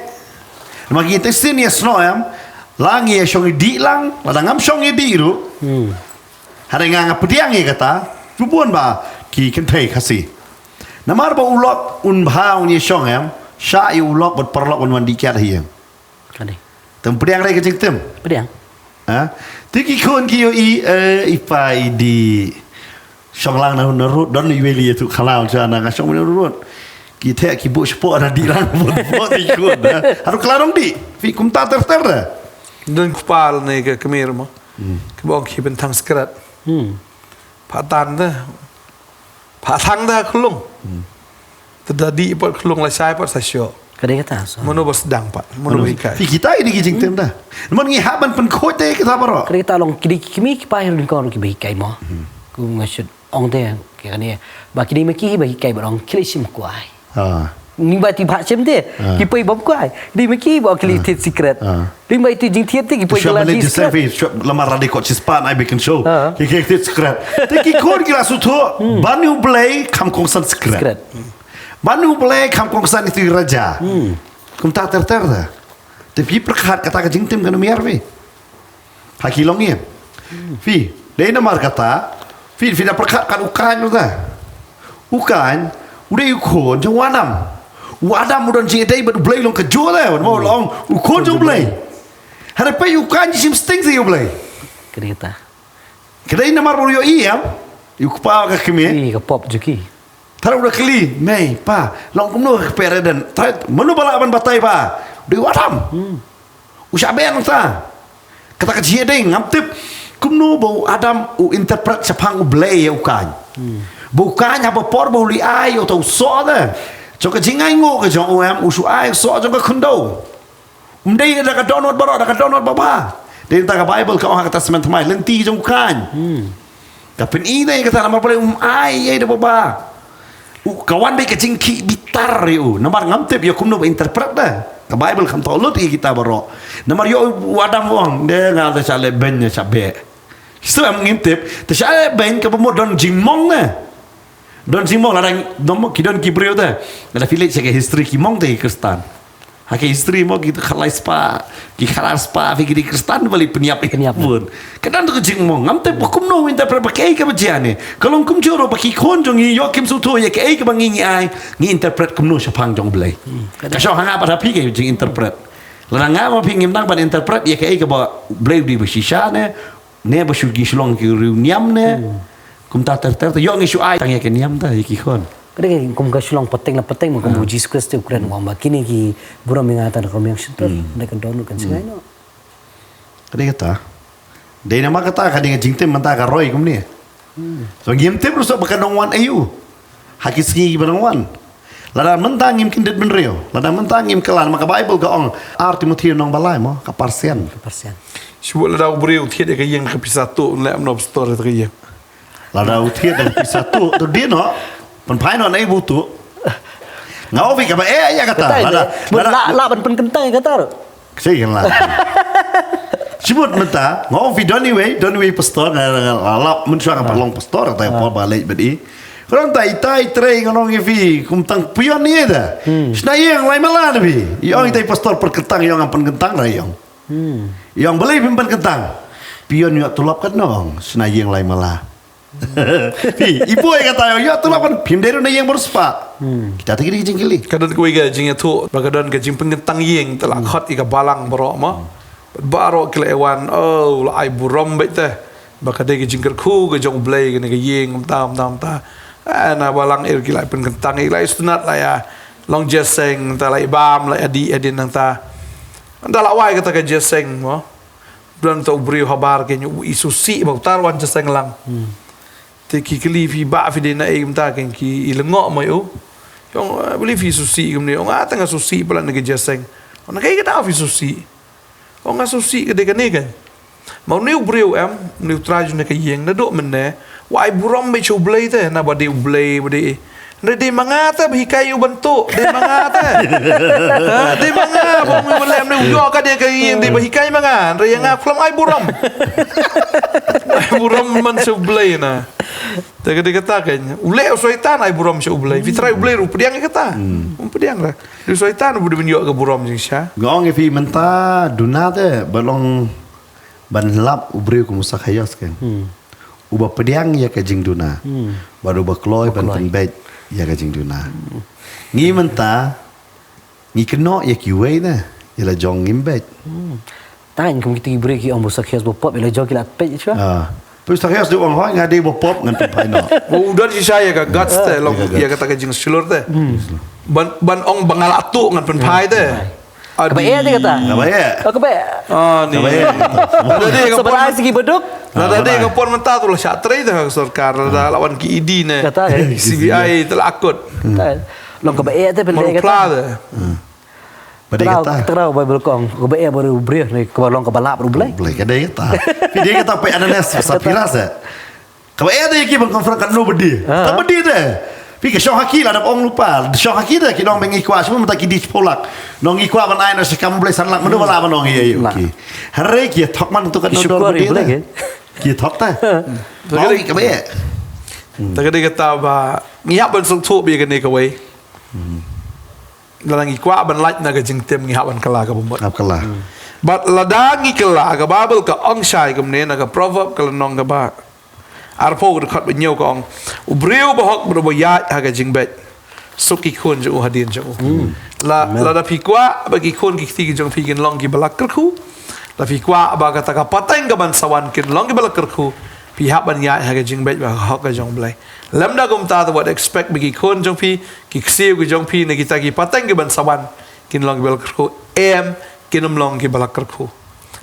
Namar ki te sien ïa snoh em. La ngi ïa shong ïa dih lang, lada ngam shong ïa dih ruh. Hmm. Hynrei nga nga pdiang ïa kata, bun bun ba ki kynthei Khasi. Namar ba u lok un bha un ïa shong em, shah ïa u lok bad paralok un wan dih kiad ha ïing. Ka dei. Te ym pdiang re ka jingtim. Pdiang. Ha? Te ki khun ki ïohi, eh, i pa i dei shong lang na, na rud, don iwei i ïathuh khalaw sha nga, nga shong na rud. Ki theh ki buh shapoh na dih lang, buh, buh ki khun, ha? Haduh khlad dong dih. Phi, kumta ter ter te. Don kpa lane ka kmie mo. Hmm. Ki bong ki bynthang skret. Hmm. Pha tan te. Pha thang da khlung. Hmm. Te da dih pat khlung, la shai pat sa shoh. Ka dei kata, so. Mano ba sdang pat, mano ba hikai. Phi, kita i dei ki jingtim da. Namar ngi hap ban pynkhuid te kita baroh. Ka dei kata long, ki dei ki kmie ki pa hi ruh nyngkong ruh kiba hikai mo. Hmm. Kum nga shu ong te, ki kane, ba ki dei ma ki hi ba hikai ba ong, khie leit shim kwai. Ah. Ngi ba ti bha shim te, ah, ki poi bam kwai. Dei ma ki ba khie leit thied sikret. Ah. Dei ma iti jingthied te ki poi kylla dih sikret. Shuwa ba leit jingthied, shuwa lamar la dei kot shispah ai beit kin shuh. Ah. Ki, ki thied sikret. Te ki khun ki la sngewthuh, hmm, ban ïa U Blei kham kongsan sikret. Sikret. Ban ïa U Blei kham kongsan ïa u raja. Hmm. Kumta ter ter te. Te phi pyrkhat kata ka jingtim kan ym ïar phi. Ha ki longïing. Phi, dei namar kata, phi, phi da pyrkhat kat u Kain ruh te. U Kain, u dei u khun jong u Adam. U Adam u don jingïadei bad U Blei long kajuh te, wan mo long, u khun jong U Blei. Hynrei peit u Kain shim sting te ïa U Blei. Ka dei kata. Ka dei namar ba u ïohi em, ïa u kpa ka kmie. Ïa ka pop jong ki. Te u da kylli, mei, pa, long kumno ha ka kper Eden. Te mano ba lah ban batai ba dei u Adam. Hmm. U shah beh nangta. Kata ka jingïadei ngam tip kumno ba u Adam u interpret shaphang U Blei ïa u Kain. Hmm. Ba u Kain haba por ba u leit ai ïa uta u soh te, jong ka jingainguh ka jong u em, u shu ai u soh jong ka khyndew. Ym dei da ka dohnud baroh, da ka dohnud babha. Dei nangta ka Baibl ka ong ha ka Testament Thymmai, lynti jong u Kain. Hmm. Ka pyni te kata namar balei um ai ei da babha. U, ka wan beit ka jingkhih bitar ïa u. Namar ngam tip ïa kumno ba interpret te. Ka Baibl kam thoh lut ïa kita baroh. Namar ïa u Adam u ong, de nga te shah leh beiñ ne shah beh. Shisha ngim tip, te shah leh beiñ kaba mut don jingmong ne. Don jingmong, lada don mo, ki don ki briew te. Lada phi leit sha ka history ki mong te ki Khristan. Ha ka history mo ki khalai spah, ki khalar spah, phi ki dei Khristan ba leit pynïap. Pynïap. Bun. Ka don te ka jingmong, ngam tip ba kumno u interpret ba kaei kaba jia ne. Ka long kumjuh ruh ba ki khun jong ngi ïoh kim sngewthuh ïa kaei kaba ngi ngi ai, ngi interpret kumno shaphang jong U Blei. Hmm. Ka shong ha nga bad ha phi ka jinginterpret. Lada nga ma phi ngim nang ban interpret ïa kaei kaba U Blei u dei ba shisha ne, ne ba shu ki shu long ki riewniam ne. Hmm. Kumta ter ter te ïoh ngi shu ai tang ïa ki niam te ïa ki khun. Ka dei kum ka shu long pateng la pateng mo, kum, ah, u Jisu Khrist u kren u ong ba kine ki burom ïa nga tang na ka rmiang shyntur, hmm, ne ka dohnud kan sngewthuh. Ka dei kata. Dei namar kata ka dei ka jingtim mynta ka roi kumne. Hmm. So ngim tip ruh shuh ba kan nang wan aïu ha ki sngi kiba nang wan. Lada mynta ngim kyndit bynriew, lada mynta ngim kylla, namar ka Baibl ka ong, ar Timothi lynnong ba lai mo, ka par sien. Ka par sien. Shu lada u briew u thied ïa ka ïing ka pisa tuh, un leh kumno pastor ïa ka ïing? Lada u thied da ka pisa tuh, to dei noh, pynphai noh na i butuh. Nga ong phi kaba eh ïa kata, kata lada, eh, lada, la, la ban pynkyntang ïa kata ruh. Ka shisha la. Shibun mynta, nga ong phi don iwei, don iwei pastor, nga, nga, nga lap mynshuwa nga pat long pastor, kata ïa por ba leit bad i. Kren ta itai trei nga ong ïa phi, kum tang pion ïa da. Hmm. Shna ïing lai mala da phi. I ong itai pastor pynkyntang, i ong ngam pynkyntang da i ong. Hmm. I ong balei phim pynkyntang. Pion ïoh tulop katno ong, shna ïing lai mala. Phi, i boi kata ïoh, ïoh tulop kan, phim dei ruh na ïing baroh spah. Hmm. Kita te ki dei ki jingkylli. Ka don kawei ka jingïathuh, ba ka don ka jingpynkyntang ïing, te la khot ïa ka balang baroh mo. Baroh ki la ïa wan, oh, la ai burom beit te. Ba ka dei ka jingkyrkhu ka jong U Blei kane ka ïing, kumta, kumta, kumta. Eh, na balang ir ki la pynkyntang, ki la isynei la ïa long jingïaseng, te la ïa bam, la ïa dih ïa dien nangta. Nda la wai kata ka jingïaseng mo. Don ta u briew habar ke nyu i susi ba utar wan jingïaseng lang. Hmm. Te ki kylli phi ba phi dei na ei mynta ke ki i lyngngoh mo ïa u. Ong, eh, balei phi susi kumne? Ong, ah, tang nga susi palat na ka jingïaseng. Ong, na kaei ka daw phi susi? Ong, nga susi ka dei kane ka. Ma une u briew em, une u trai jong ka ïing naduh mynne. Wa ai burom beit sha U Blei te, naba dei U Blei, ba dei. Hynrei dei ma nga te ba hikai ïa u ban tuh, dei ma nga te. Ha, dei ma nga ba ong u lem ne u ïoh ka dei ka ïing, dei ba hikai ma nga. Hynrei ïa nga khlem ai burom. Ai burom man sha U Blei na. Te ka dei kata ka. U leh u Soitan ai burom sha U Blei. Phi trai U Blei ruh pdiang ïa kata. Hmm. Um pdiang ra. U Soitan u dei ban ïoh ka burom jingshisha. Nga ong ïa phi mynta duna te ba long ban lap u briew kum u Sakhaios kan. Hmm. Uba pdiang ïa ka jingduna. Hmm. Bad uba kloi ban pynbeit ïa ka jingduna. Hmm. Ngi mynta, ngi kynnoh ïa kiwei ne, ïa la jong ngim beit. Hmm. Tang kum kita ki briew ki ong ba u Sakhaios ba pop, ïa la jong ki la peit shuwa. Ah. Phi u Sakhaios dei u ong hoi nga dei ba pop ngan pynphai noh. Ba u don shisha ïa ka guts te, long ïa kata ka jingshlur te. Hmm. Ban, ban ong ba nga la tuh ngan pynphai te. Kaba eh te kata. Kaba eh. Oh, kaba eh. Ah, ni. Kaba eh. Lada dei ka pon. Sebenarnya segi beduk. Lada dei ka pon mynta tu la shah trei te ka sorkar, lada la wan ki E D ne. Kata, eh. C B I te la akut. Long kaba eh te pynleh kata. Marupla te. Hmm. Ba dei kata. Tang ba Baibl ka ong kaba eh ba u briew ne kaba long kaba lap u Blei. Blei ka dei kata. Phi dei kata phi analyse Saphira se. Kaba eh dei ki ban confront ka nobody. Kaba dei de. Phi ka shong ha ki la da ong lypa. Shong ha ki de ki dang ba ngi kwah shu mynta ki dei shiphew lak. Nong ngi kwah ban ai na shi kam Blei san lak mynta ba la ban ong ïa ki. Hynrei ki thok man tu ka nobody de. Ki thok ta. Kaba eh. Ta ka dei kata ba ngi hap ban sngewthuh bad kane kawei. Lada ngi kwah ban lait na ka jingtim ngi hap ban kylla ka bamut. Hap kylla. Hmm. Bad lada ngi kylla ka Baibl ka ong shai kumne na ka Proverb ka lynnong kaba arphew ka dkhot ba hynñiew ka ong. U briew ba hok bad uba ïaid ha ka jingbeit. Suk ki khun jong u hadien jong u. Hmm. La, lada phi kwah ba ki khun ki kti ki jong phi kin long kiba la kyrkhu. La phi kwah ba kata ka pateng ka ban sa wan kin long kiba la kyrkhu. Phi hap ban ïaid ha ka jingbeit ba ka hok ka jong u Blei. Lymda kumta te wat expect ba ki khun jong phi, ki ksiew ki jong phi, ne kita ki pateng ki ban sa wan, kin long kiba la kyrkhu, em, kin ym long kiba la kyrkhu.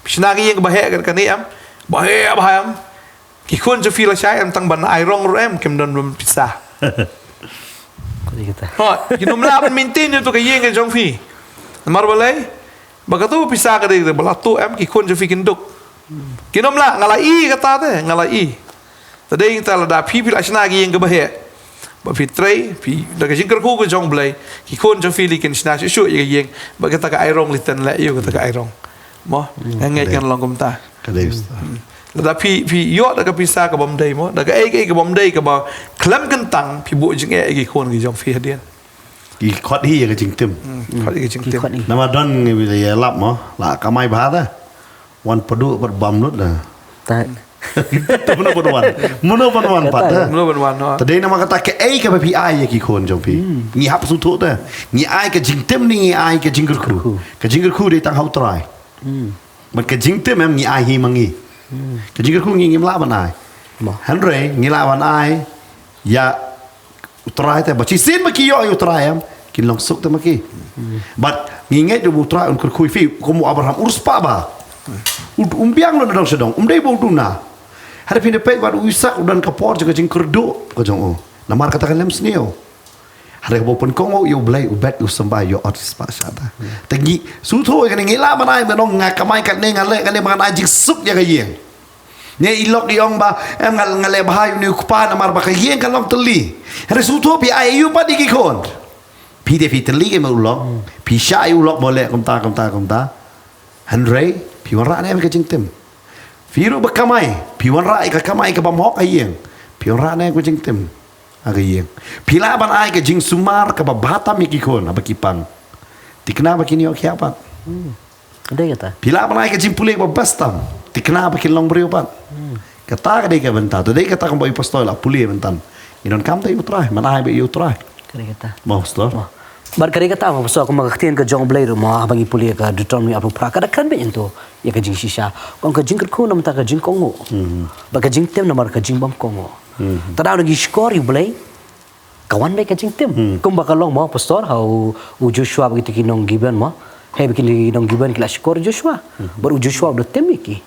Phi shna ka ïing kaba heh kane em, ba heh ba heh em. Ki khun jong phi lashai em tang ban ai rong ruh em, kim don ruh pisa. Kata kita. Ho, kin ym lah ban maintain ïa tu ka ïing ka jong phi. Namar balei? Ba katu pisa ka dei ba la tuh em ki khun jong phi kin duk. Kin ym lah, nga la i kata te, nga la i. Te dei ta lada phi phi la shna ki ïing kaba heh. Ba phi trei, phi da ka jingkyrkhu ka jong u Blei, ki khun jong phi li kin shna shuh shuh ïa ka ïing, ba kata ka airong li ten leh ïa kata ka airong. Mo, nga ngeit ngan long kumta. Ka dei. Lada phi, phi ïoh da ka pisa ka bym dei mo, da ka ei ka ei ka bym dei kaba khlem kyntang, phi buh jingeh ïa ki khun ki jong phi hadien. Ki khot hi ïa ka jingtim. Hmm, khot hi ka jingtim. Ki khot hi. Namar don ngi bi ïa lap mo, la kamai bha da. Wan padu pat bam lut da. Ta. Mano ban wan. Mano ban wan pat da. Mano ban wan, no. Ta dei namar kata ka ei kaba phi ai ïa ki khun jong phi. Hmm. Ngi hap sngewthuh da. Ngi ai ka jingtim ne ngi ai ka jingkyrkhu. Kyrkhu. Ka jingkyrkhu dei tang ha u Trai. Hmm. Bad ka jingtim em ngi ai hi ma ngi. Hmm. Ka jingkyrkhu ngi ngim lah ban ai. Mo. Hynrei ngi lah ban ai ïa u Trai te ba shisien ba ki ïoh ïa u Trai em kin long suk te ma ki. Hmm. Bad ngi ngeit da u Trai un kyrkhu ïa phi kum u Abraham u riewspah ba. U, um biang lut na dong sha dong, um dei ba u duna. Hynrei phin da peit bad u Isak u don ka por jong ka jingkyrduh ka jong u. Namar kata ka lem sniew. Hynrei haba u pynkohnguh ïa U Blei, u bet, u symbai, ïoh ot shispah shata. Te ngi sngewthuh ïa kane, ngi lah ban ai ban ong nga kamai katne, nga leh kane ba ngan ai jingsuk ïa ka ïing. Ne i lok i ong ba em nga, nga leh bha ïa une u kpa namar ba ka ïing ka long tylli. Hynrei sngewthuh phi ai ïa u pat ïa ki khun. Phi dei phi tylli ïa u lok. Phi shah ïa u lok ba leh kumta, kumta, kumta. Hynrei phi wanrah ne em ka jingtim. Phi ruh ba kamai, phi wanrah ïa ka kamai ka bym hok ha ïing. Phi wanrah ne em ka jingtim ha ka ïing. Phi lah ban ai ka jingsumar kaba bha tam ïa ki khun haba ki pang. Thikna ba kin ïoh khiah pat. Dei kata. Phi lah ban ai ka jingpule ba best tam. Thikna ba kin long briew pat. Kata ka dei ka bynta. Te dei kata kumba i pastor la pule mynta. Ngi donkam te ïa U Trai, man ai ba ïa U Trai. Ka dei kata. Mo pastor. Mo. Bad ka dei kata mo pastor, kumba ka ktien ka jong U Blei ruh mo, haba ngi pule ka Deuteronomy arphew phra, ka da kren beit hangto ïa ka jingshisha. Ka ong ka jingkyrkhu namar ka jingkohnguh. Bad ka jingtim namar ka jingbymkohnguh. Te da ngi shukor ïa U Blei, ka wan beit ka jingtim. Kumba ka long mo pastor, ha u, u Joshua bad kita ki nong Gibeon mo. Hei bad ki nong Gibeon ki la shukor Joshua. Bad u Joshua u da tim ïa ki.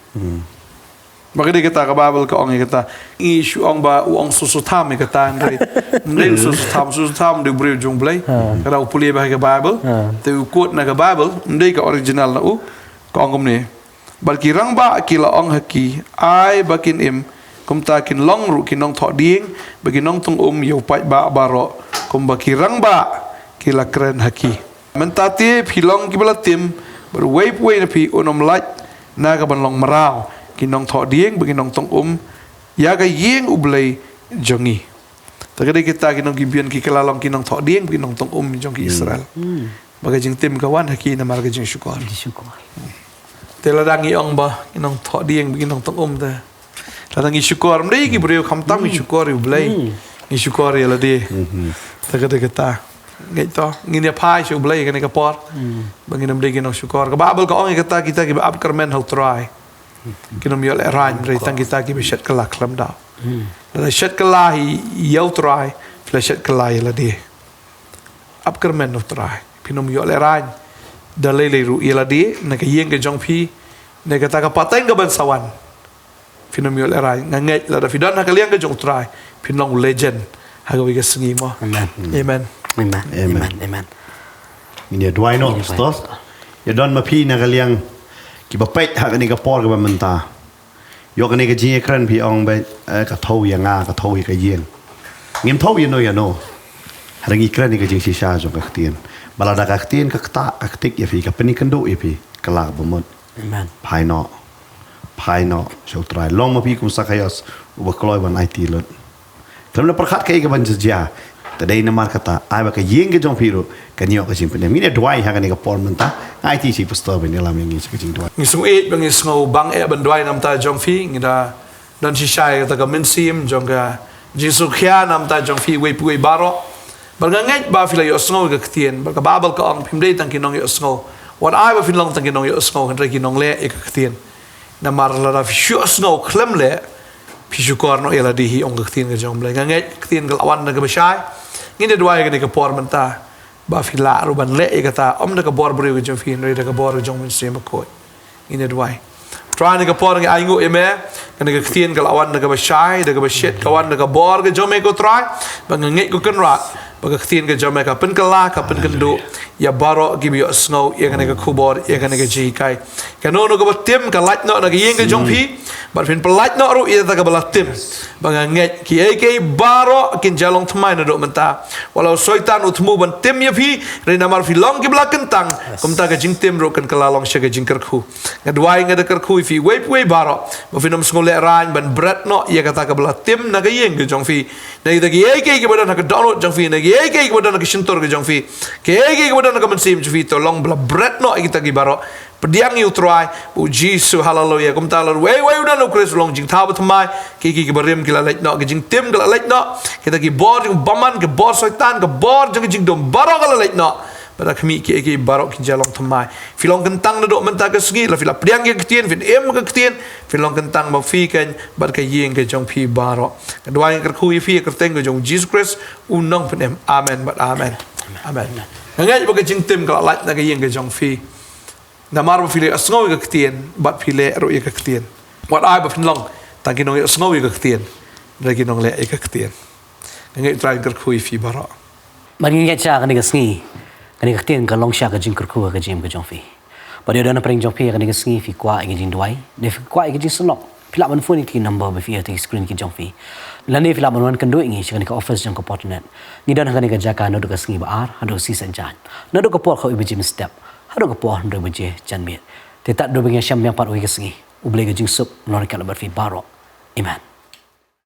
Ba ka dei kata ka Baibl ka ong ïa kata. Ngi shu ong ba u ong Sosotham ïa kata, hynrei ym dei u Sosotham, Sosotham dei u briew jong U Blei. Ka da u pule ba ha ka Baibl. Te u quote na ka Baibl, ym dei ka original na u. Ka ong kumne. Bad ki rangbah ki la ong ha ki, ai ba kin im, kumta kin long ruh ki nongthoh dieng bad ki nongtong um ïa u paidbah baroh, kumba ki rangbah ki la kren ha ki. Mynta te phi long kiba la tim, bad uwei pa uwei na phi un ym lait na ka ban long mraw, ki nongthoh dieng bad ki nongtong um ïa ka ïing U Blei jong ngi. Te ka dei kita ki nong Gibeon ki, ki la long ki nongthoh dieng bad ki nongtong um jong ki Israel. Ba ka jingtim ka wan ha ki namar ka jingshukor. Jingshukor. Te lada ngi ong ba ki nongthoh dieng bad ki nongtong um te, lada ngi shukor, ym dei ki briew khamtam ngi shukor ïa U Blei. Ngi shukor ïa lade. Te ka dei kata. Ngeit to, ngin ïa phai sha U Blei kane ka por. Ba ngin ym dei ki nongshukor. Ka Baibl ka ong ïa kata, kita kiba ap kyrmen ha U Trai kin ym ïoh lehraiñ, hynrei tang kita kiba shet kylla khlem daw. Lada shet kylla hi ïa U Trai, phi la shet kylla ïa lade. Ap kyrmen ha U Trai, phin ym ïoh lehraiñ. Da lei lei ruh ïa lade, na ka ïing ka jong phi, na kata ka pateng ka ban sa wan. Phin ym ïoh lehraiñ, nga ngeit lada phi don ha ka liang ka jong U Trai, phin long u legend ha kawei ka sngi mo. Amen. Amen. Amen. Amen. Amen. Amen. Ngin ïa duwai noh, pastor. Ïa don ma phi na ka liang kiba peit ha kane ka por kaba mynta. Ïoh kane ka jingïakren phi ong ba, eh, ka thew ïa nga, ka thew ïa ka ïing. Ngim thew ïa no ïa no. Hynrei ngi kren ïa ka jingshisha jong ka ktien. Ba lada ka ktien ka ktah, ka ktik ïa phi, ka pynïakynduh ïa phi, ka la ka bamut. Amen. Phai noh. Phai noh sha U Trai. Long ma phi kum Sakhaios, uba kloi ban aiti lut. Khlem da pyrkhat kaei kaban jia. Te dei namar kata, ai ba ka ïing ka jong phi ruh kan ïoh ka jingpynim. Ngin ïa duwai ha kane ka por mynta. Nga aiti sha i pastor ban ïalam ïa ngi sha ka jingduwai. Ngi sngewieit ba ngi sngew bang eh ban duwai na ka bynta jong phi, ngi da don shisha ïa kata ka mynsiem jong ka jingsngewkhia na ka bynta jong phi uwei pa uwei baroh. Bad nga ngeit ba phi la ïohsngew ïa ka ktien, bad ka Baibl ka ong phim dei tang ki nongïohsngew. Wat ai ba phin long tang ki nongïohsngew, hynrei ki nongleh ïa ka ktien. Namar lada phi shu ïohsngew khlem leh, phi shukor noh ïa lade hi, ong ka ktien ka jong U Blei. Nga ngeit ka ktien ka la wan na kaba shai. Ngin ïa duwai ha kane ka por mynta ba phi lah ruh ban leh ïa kata, ym da ka bor briew ka jong phi, hynrei da ka bor ka jong U Mynsiem Bakhuid. Ngin ïa duwai. Trai, ha kane ka por ngi ainguh ïa me, kane ka ktien ka la wan na kaba shai, da kaba shit, ka wan na ka bor ka jong me ko Trai. Ba nga ngeit ko Kynrad ba ka ktien ka jong me ka pynkylla, ka pynkynduh ïa baroh kiba ïohsngew ïa kane ka khubor, ïa kane ka jinghikai. Kano kano kaba tim ka lait noh na ka ïing ka jong phi, bad phin pynlait noh ruh ïa kata kaba la tim. Ba nga ngeit kiei kiei baroh kin jia long thymmai naduh mynta. Wat la u Soitan u thmu ban tim ïa phi, hynrei namar phi long kiba la kyntang, kumta ka jingtim ruh kan kylla long sha ka jingkyrkhu. Nga duwai, nga da kyrkhu ïa phi uwei pa uwei baroh ba phin ym sngew lehraiñ ban bret noh ïa kata kaba la tim na ka ïing ka jong phi. Na kita kiei kiei kiba don ha ka dohnud jong phi, na kiei kiei kiba don ha ka shyntur ka jong phi, kiei kiei kiba don ha ka mynsiem jong phi, to long ba la bret noh ïa kita ki baroh. Pdiang ïa U Trai, ba U Jisu, haleluia. Kumta lada uwei uwei u don ha U Khrist u long jingthaw bathymmai. Kiei kiei kiba rim ki la leit noh, ki jingtim ki la leit noh. Kita ki bor jong u bymman, ki bor Soitan, ki bor jong ki jingdum baroh ki la leit noh. Bad da khmih kiei kiei baroh kin jia long thymmai. Phi long kyntang naduh mynta ka sngi, lada phi la pdiang ïa ka ktien, phin im ha ka ktien, phin long kyntang ma phi keiñ bad ka ïing ka jong phi baroh. Nga duwai, nga kyrkhu ïa phi ha ka kyrteng ka jong U Jisu Khrist, U Nongpynim. Amen bad amen. Amen. Nga ngeit ba ka jingtim ka la lait na ka ïing ka jong phi. Namar ba phi la ïohsngew ïa ka ktien, bad phi leh ruh ïa ka ktien. Wat ai ba phin long tang ki nongïohsngew ïa ka ktien, hynrei ki nongleh ïa ka ktien. Nga ngeit U Trai un kyrkhu ïa phi baroh. Ban ngin ïa sha kane ka sngi, kane ka ktien ka long sha ka jingkyrkhu ka jingim ka jong phi. Bad ïa don na pdeng jong phi ïa kane ka sngi phi kwah ïa ka jingduwai, ne phi kwah ïa ka jingsngew, phi lah ban phone ïa ki number ba phi ïa ka screen ki jong phi. Lane phi lah ban wan kynduh ïa ngi sha kane ka office jong ka Portnet. Ngi don ha kane ka jaka naduh ka sngi ba ar haduh ka sngi Saitjaiñ. Naduh ka por khaw baje mynstep haduh ka por hynriew baje janmiet. Te tad duh ba ngin ïa shem biang pat wei ka sngi. U Blei ka jingsuk un long ryngkat bad phi baroh. Amen.